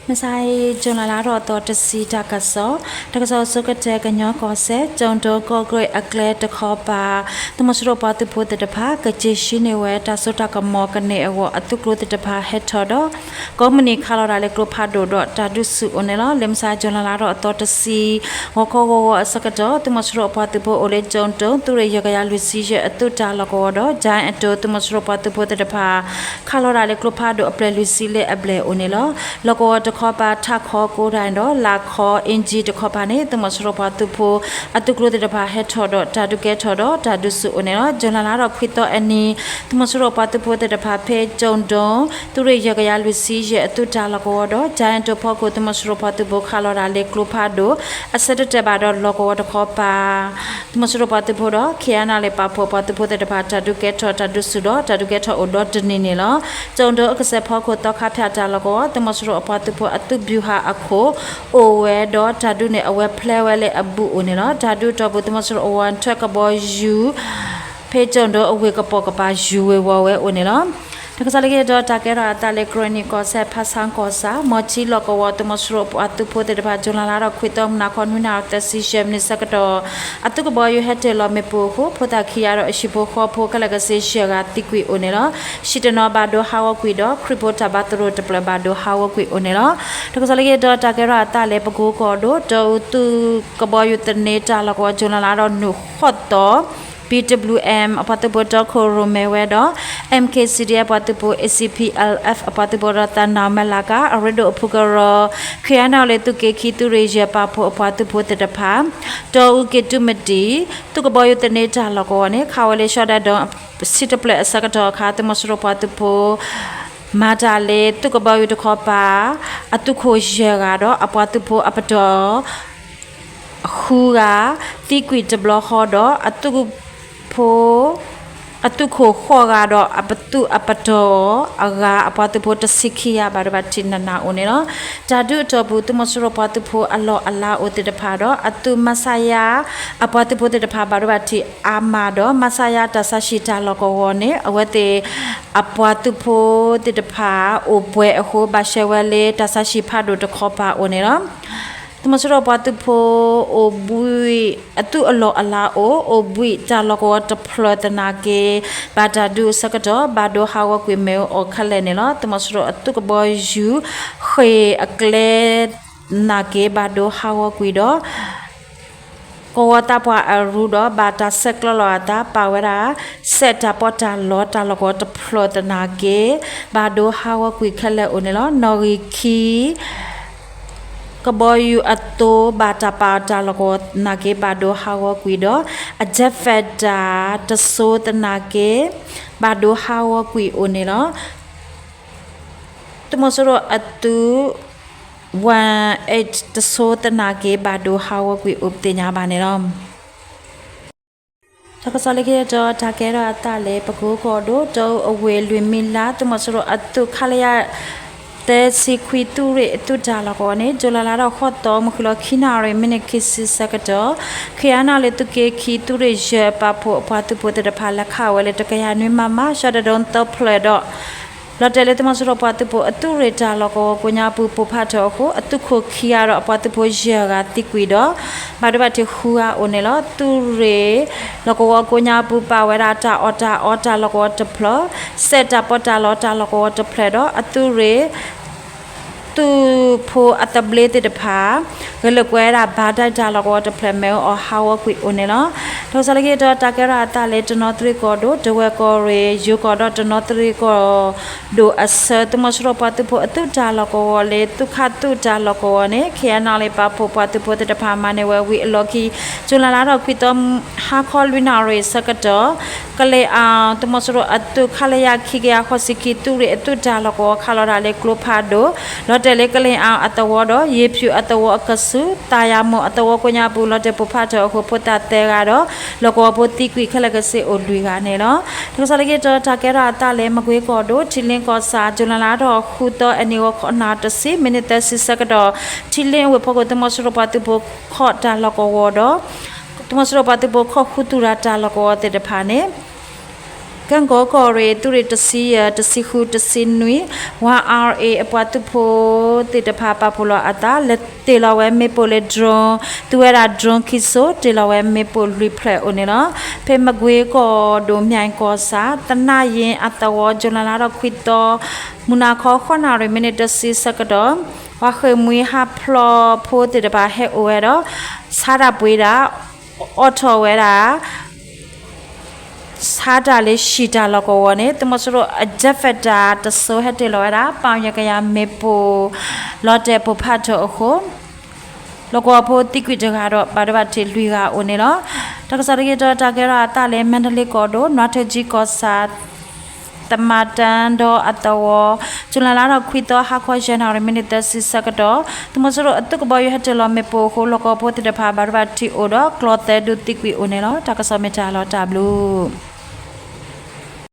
မုၢ်ဆါအံၤ ကၠူၤလါလါထီၣ်အသီတဆံ တၢ်ကစီၣ်, တၢ်ကစီၣ်အဆိကတၢၢ် ကညီကီၢ်စဲၣ် ကၠိၣ်ဒိၣ်ကီၢ်ကရ့ၣ်အကျဲတခီပၤ သုးမီၤစိရိၤပှၤသုးဖိသ့ၣ်တဖၣ် ကက့ၤဆှံန့ၢ်ဝဲ တၢ်စိတၢ်ကမီၤကန့ၢ်အဂီၢ် အသုးကျိၤသ့ၣ်တဖၣ်ဟဲထီၣ်ဒီး ကိးမုၢ်နံၤခးလီၤတၢ်လၢကျိဖးဒိၣ်ဒီးတၢ်ဒုးဆူၣ်အိၣ်န့ၣ်လီၤ. လၢမုၢ်ဆါ ကၠူၤလါလါထီၣ်အသီတဆံ ဂီၤခီဂီၤဂီၤအဆၢကတီၢ် သုးမီၤစိရိၤအပှၤသုးဖိအိၣ်လၢကၠိၣ်ဒိၣ် သုးရ့ၣ်ယဲၢ်ကယၤလွံၢ်ဆံယဲၢ်အသုးတၢ်လီၢ်ကဝီၤဒီး ကၠဲအတိၤ သုးမီၤစိရိၤပှၤသုးဖိသ့ၣ်တဖၣ် ခးလီၤတၢ်လၢကျိဖးဒိၣ်အပျဲၢ်လွံၢ်ဆံလၢအဘျဲၣ်အိၣ်န့ၣ်လီၤ. လီၢ်ကဝီၤတခီပၤ ထးခီကိးဒၣ်ဒီး လးခီ အ့ကၠံတခီပၤန့ၣ် သုးမီၤစိရိၤပှၤသုးဖိ အသုးကျိၤသ့ၣ်တဖၣ်ဟဲထီၣ်ဒီးတၢ်ဒုးကဲထီၣ်ဒီးတၢ်ဒုးဆူၣ်အိၣ်န့ၣ်လီၤ. ကၠူၤလါလါထီၣ်ခွံသီအနံၤ သုးမီၤစိရိၤပှၤသုးဖိသ့ၣ်တဖၣ် ဖဲကၠိၣ်ဒိၣ် သုးရ့ၣ်ယဲၢ်ကယၤလွံၢ်ဆံယဲၢ်အသုးတၢ်လီၢ်ကဝီၤဒီး ကၠဲအတိၤဖီခိၣ် သုးမီၤစိရိၤပှၤသုးဖိခးလီၤတၢ်လၢကျိဖးဒိၣ် အဆၢတတဲာ်ဘၣ်ဒီးလီၢ်ကဝီၤတခီပၤ သုးမီၤစိရိၤပှၤသုးဖိဒီး ခ့ၣ်အဲၣ်နီၣ်လ့ၣ်ပာ်ဖှိၣ်ပှၤသုးဖိသ့ၣ်တဖၣ် တၢ်ဒုးကဲထီၣ်တၢ်ဒုးဆူၣ်ဒီး တၢ်ဒုးကဲထီၣ်အိၣ်ဒီတနံၤန့ၣ်လီၤ. ကၠိၣ်ဒိၣ်အကစၢၢ်ဖီခိၣ် သီခါဖၠၣ်တၢ်လီၢ်ကဝီၤ သုးမီၤစိရိၤအပှၤသုးဖိအသုးဘျူးဟးအခိၣ် အိၣ်ဝဲဒီးတၢ်ဒုးန့ၣ် အဝဲဖျဲဝဲလၢအဘူးအိၣ်န့ၣ်လီၤ. တၢ်ဒုးအတီၢ်ပူၤ သုးမီၤစိရိၤအဝီထွဲကဘီယူၤ ဖဲကၠိၣ်ဒိၣ်အဝ့ၢ်ကပိာ်ကပၤယူၤဝ့ၤဝီၤဝဲအိၣ်န့ၣ်လီၤ. တၢ်ကစီၣ်လၢခံတတီၤ တၢ်ကဲထီၣ်အသးလၢ ကရ့ၣ်နံၣ်ကီၢ်စဲၣ် ဖါဆါကီၢ်ဆၣ် မီၤထံလီၢ်ကဝီၤ သုးမီၤစိရိၤပှၤသုးဖိသ့ၣ်တဖၣ် ကၠူၤလါလါထီၣ်ခွံသီ မုၢ်နၤခီနွံနၣ်ရံၣ်သၢဆံယဲၢ်မံးနံးဆၢကတီၢ် အသုးကဘီယူၤဟဲတ့ၢ်လီၤမ့ၣ်ပိၢ်အဃိ ဖိသၣ်ခံဂၤဒီးအဟံၣ်ဖိဃီဖိခဲလၢာ်ကဆ့ယဲၢ်ဂၤသံကွံာ်အိၣ်န့ၣ်လီၤ. ဟံၣ်တနီၤဘၣ်ဒိဟးဂီၤကွံာ်ဒီး ခရံာ်ဖိတၢ်ဘါသရိာ်တဖျၢၣ်ဘၣ်ဒိဟးဂီၤကွံာ်အိၣ်န့ၣ်လီၤ. တၢ်ကစီၣ်လၢခံတတီၤ တၢ်ကဲထီၣ်အသးလၢ ပကိကီၢ်ဒိၣ် တီအူသုးကဘီယူၤသန့တၢ်လီၢ်ကဝီၤ ကၠူၤလါလါထီၣ်နုာ်ဃိးသီ ပံၤတဘျူးအဲၣ် အပှၤသုးဖိတီခိၣ်ရိၣ်မဲဝဲဒီး MKCDF အပှၤသုးဖိ ACPLF အပှၤသုးဖိဒီး သးနၢ်မဲလးကၤ အရ့ဒိၣ်အဖုကရၢ ခ့ၣ်အဲၣ်နီၣ်လ့ၣ်သုးက့ခံ သုးရ့ၣ်ယဲၢ်ပာ်ဖှိၣ်အပှၤသုးဖိသ့ၣ်တဖၣ် တီအူက့ၤတုၤမတံၤ သုးကဘီယူၤသန့တၢ်လီၢ်ကဝီၤန့ၣ် ခးဝဲလၢ ရှီဒၢဒိၣ် ဆံတဖျၢၣ်အဆၢကတီၢ်အခါ သုးမီၤစိရိၤပှၤသုးဖိ မၤတၢ်လၢသုးကဘီယူၤတခီပၤ အသုးခိၣ်ယဲၢ်ဂၤဒီး အပှၤသုးဖိအပတီၢ် ဃုဂၤ သံကွံာ်တဘျီဃီဒီး အသုးဖိ အသုးခိၣ်ဃိးဂၤဒီး အသုးအပတီၢ်အဂၤ အပှၤသုးဖိတဆံခံဂၤ ဘၣ်ဒိဘၣ်ထံးနးနးအိၣ်န့ၣ်လီၤ. တၢ်ဒုးအတီၢ်ပူၤ သုးမီၤစိရိၤပှၤသုးဖိအလီၢ်အလၤအိၣ်သ့ၣ်တဖၣ်ဒီး အသုးမဆါယါ အပှၤသုးဖိသ့ၣ်တဖၣ် ဘၣ်ဒိဘၣ်ထံးအါမးဒီး မဆါယါတၢ်ဆါဟံၣ်တၢ်လီၢ်ကဝီၤန့ၣ် အဝဲသ့ၣ် အပှၤသုးဖိသ့ၣ်တဖၣ် အိၣ်ပှဲၤအဃိ ဘၣ်ရှဲဝဲလၢတၢ်ဆါဟံၣ်ဖးဒိၣ်တခီပၤအိၣ်န့ၣ်လီၤ. သုးမီၤစိရိၤပှၤသုးဖိအိၣ်ဘှံး အသုးအလီၢ်အလၤအိၣ် အိၣ်ဘှံးတၢ်လီၢ်ကဝီၤတဖျၢၣ်သနာ်က့ ဘၣ်တၢ်ဒုးအဆၢကတီၢ် ဘၣ်ဒိဟးဂီၤကွံာ်မ့ၣ်အူအီၣ်ခဲလၢာ်န့ၣ်လီၤ. သုးမီၤစိရိၤအသုးကဘီယူၤ ဃ့ၢ်အကျဲသနာ်က့ ဘၣ်ဒိဟးဂီၤကွံာ်ဒီး ကဝီၤသးပှၢ်အရူဒီး ဘၣ်တၢ်ဆဲးကျိးလီၤအသး ပာ်ဝဲဒၣ် စဲးတၢ်ပီးတၢ်လီတၢ်လီၢ်ကဝီၤတဖျၢၣ်သနာ်က့ ဘၣ်ဒိဟးဂီၤကွံာ်ခဲလၢာ်အိၣ်န့ၣ်လီၤ. နီၣ်ဂံၢ်ခံ ကဘီယူၤအသိ ဘၣ်တၢ်ပာ်တၢ်လီၢ်ကဝီၤသနာ်က့ ဘၣ်ဒိဟးဂီၤကွံာ်ဒီး အjet fighter တစိၤသနာ်က့ ဘၣ်ဒိဟးဂီၤကွံာ်အိၣ်န့ၣ်လီၤ. သုးမီၤစိရိၤအသုး one eight တစိၤသနာ်က့ ဘၣ်ဒိဟးဂီၤကွံာ်အိၣ်သ့ၣ်ညါဘၣ်န့ၣ်လီၤ. တၢ်ကစီၣ်လၢခံတတီၤ တၢ်ကဲထီၣ်အသးလၢ ပကိကီၢ်ဒိၣ် တီအူအဝ့ၢ်လွံၢ်မံလါ သုးမီၤစိရိၤအသုး ခလရ သၢဆံခွံ သုးရ့ၣ်အသုးတၢ်လီၢ်ကဝီၤန့ၣ် ကၠူၤလါလါထီၣ်ဃိးသီ မုၢ်ဃုလီၤခံနၣ်ရံၣ် မံးနံးခံဆံဆၢကတီၢ် ခ့ၣ်အဲၣ်နီၣ်လ့ၣ်သုးက့ခံ သုးရ့ၣ်ယဲၢ်ပာ်ဖှိၣ်အပှၤသုးဖိသ့ၣ်တဖၣ် လဲၤခးဝဲလၢ တကယၤနွံ မမ ရှီဒၢဒိၣ်သၢဖျၢၣ်ဒီး လီၤတဲာ်လၢသုးမီၤစိရိၤပှၤသုးဖိအသုးရ့ၣ်တၢ်လီၢ်ကဝီၤကိးညါပူၤ ပိၢ်ဖးထီၣ်အဃိ အသုးခိၣ်ခံဂၤဒီးအပှၤသုးဖိယဲၢ်ဂၤသံကွံာ်ဒီး ဘၣ်ဒိဘၣ်ထံးဃုဂၤအိၣ်န့ၣ်လီၤ. သုးရ့ၣ်လီၢ်ကဝီၤကိးညါပူၤ ပာ်ဝဲဒၣ်တၢ်အီၣ်တၢ်အီတၢ်လီၢ်ကဝီၤတဖျၢၣ်, စဲးတၢ်ပီးတၢ်လီတၢ်လီၢ်ကဝီၤတဖျၢၣ်ဒီး အသုးရ့ၣ် သုးဖိအသဘျ့သ့ၣ်တဖၣ် ဂဲၤလိာ်ကွဲဒၣ်ဘၣ်ဒၣ်တၢ်လီၢ်ကဝီၤတဖျၢၣ် မ့ၣ်အူအီၣ်ဟးဂီၤကွံာ်အိၣ်န့ၣ်လီၤ. တၢ်ကစီၣ်လၢခံတတီၤ တၢ်ကဲထီၣ်အသးလၢတနီသရံၣ်ကီၢ်ဒိၣ် တဝဲၢ်ကီၢ်ရ့ၣ် ယိၤကီၢ်ဒီးတနီသရံၣ်ကီၢ်ဒိၣ်အဆၢ သုးမီၤစိရိၤပှၤသုးဖိအသုးတၢ်လီၢ်ကဝီၤလၢ သုးခးသုးတၢ်လီၢ်ကဝီၤန့ၣ် ခ့ၣ်အဲၣ်နီၣ်လ့ၣ်ပာ်ဖှိၣ်ပှၤသုးဖိသ့ၣ်တဖၣ်မၤန့ၢ်ဝဲဝံၤအလီၢ်ခံ ကၠူၤလါလါထီၣ်ခွံသီ ဟါခီလွံၢ်နၣ်ရံၣ်ဆၢကတီၢ် ကလ့ၣ်အါ သုးမီၤစိရိၤအသုး ခလရ ခံကယၤဃိးဆံခံ သုးရ့ၣ်အသုးတၢ်လီၢ်ကဝီၤ ခးလီၤတၢ်လၢကျိဖးဒိၣ် လီၤတဲာ်လၢကလ့ၣ်အါအသဝီဒီး ယ့ၤဖၠူၣ်အသဝီအကဆူး သးယၤမိၢ်အသဝီကိးညါပူၤ လီၤတဲာ်ပိၢ်ဖးထီၣ်အဃိ ဖိသၣ်သၢဂၤဒီး လီၢ်ကဝီၤဖိသံကွံာ်ခဲလၢာ်ကဆ့အိၣ်လွံၢ်ဂၤန့ၣ်လီၤ. တၢ်ကစီၣ်လၢခံတတီၤ တၢ်ကဲထီၣ်အသးလၢ မကွ့ကီၢ်ဒိၣ် ထံလ့ကီၢ်ဆၣ် ကၠူၤလါလါထီၣ်ဃုသီ အနံၤဂီၤခီနၣ်ရံၣ်တဆံ မံးနံးသၢဆံဆၢကတီၢ် ထံလ့အဝ့ၢ်ဖီခိၣ် သုးမီၤစိရိၤပှၤသုးဖိခီၣ်တၢ်လီၢ်ကဝီၤဒီး သုးမီၤစိရိၤပှၤသုးဖိခီၣ်ဃုသူၣ်တၢ်တၢ်လီၢ်ကဝီၤသ့ၣ်တဖၣ်န့ၣ် ကၣ်ကိၣ်ကီၢ်ရ့ၣ် သုးရ့ၣ်တဆံယဲၢ် တဆံဃု တဆံနွံ ဝါ R A အပှၤသုးဖိသ့ၣ်တဖၣ် ပာ်ဖှိၣ်လီၤအသး လဲၤတ့ၢ်လီၤဝဲမ့ၣ်ပိၢ်လၢ drone သုဝဲဒၣ် drone ခံစိ တ့ၢ်လီၤဝဲမ့ၣ်ပိၢ်လွံၢ်ဖျၢၣ်အိၣ်န့ၣ်လီၤ. ဖဲမကွ့ကီၢ်ဒိၣ် မၠဲၣ်ကီၢ်ဆၣ် သနၣ်ယ့အသဝီ ကၠူၤလဲလါထီၣ်ခွံသီ မုၢ်နၤခီ ဃိးနၣ်ရံၣ် မံးနံးတဆံဆၢကတီၢ် ပှၤဃ့ၢ်မှံဟးဖျိးဖိသ့ၣ်တဖၣ်ဟဲအိၣ်ဝဲဒီး ဆါတၢ်ပှ့ၤတၢ် အိးထီၣ်ဝဲဒၣ် ဆါတၢ်လၢဟံၣ်တၢ်လီၢ်ကဝီၤန့ၣ် သုးမီၤစိရိၤအ jet fighter တစိၤဟဲတ့ၢ်လီၤဝဲဒၣ် ပီၣ်ယဲၢ်ကယၤမ့ၣ်ပိၢ် လီၤတဲာ်ပိၢ်ဖးထီၣ်အဃိ လီၢ်ကဝီၤဖိသံကွံာ်တဂၤဒီး ဘၣ်ဒိဘၣ်ထံးလွံၢ်ဂၤအိၣ်န့ၣ်လီၤ. တၢ်ကစီၣ်တက့ၢ်ဒီး တၢ်ကဲထီၣ်အသးလၢ မါတလ့ကီၢ်ဒိၣ် နွါထၢကၠံကီၢ်ဆၣ် သမၣ်တၢ်ဒီအသဝီ ကၠူၤလဲလါထီၣ်ခွံသီ ဟါခီယဲၢ်နၣ်ရံၣ် မံးနံးသၢဆံဆၢကတီၢ် သုးမီၤစိရိၤအသုးကဘီယူၤဟဲတ့ၢ်လီၤမ့ၣ်ပိၢ်အဃိ လီၢ်ကဝီၤဖိသ့ၣ်တဖၣ် ဘၣ်ဒိဘၣ်ထံးအိၣ်ဒီး ကျီၢ်သဲဒုးသံကွံာ်အိၣ်န့ၣ်လီၤ. တၢ်ကစီၣ်မ့ၢ်တၢ်လီၤတၢ်ဘျုး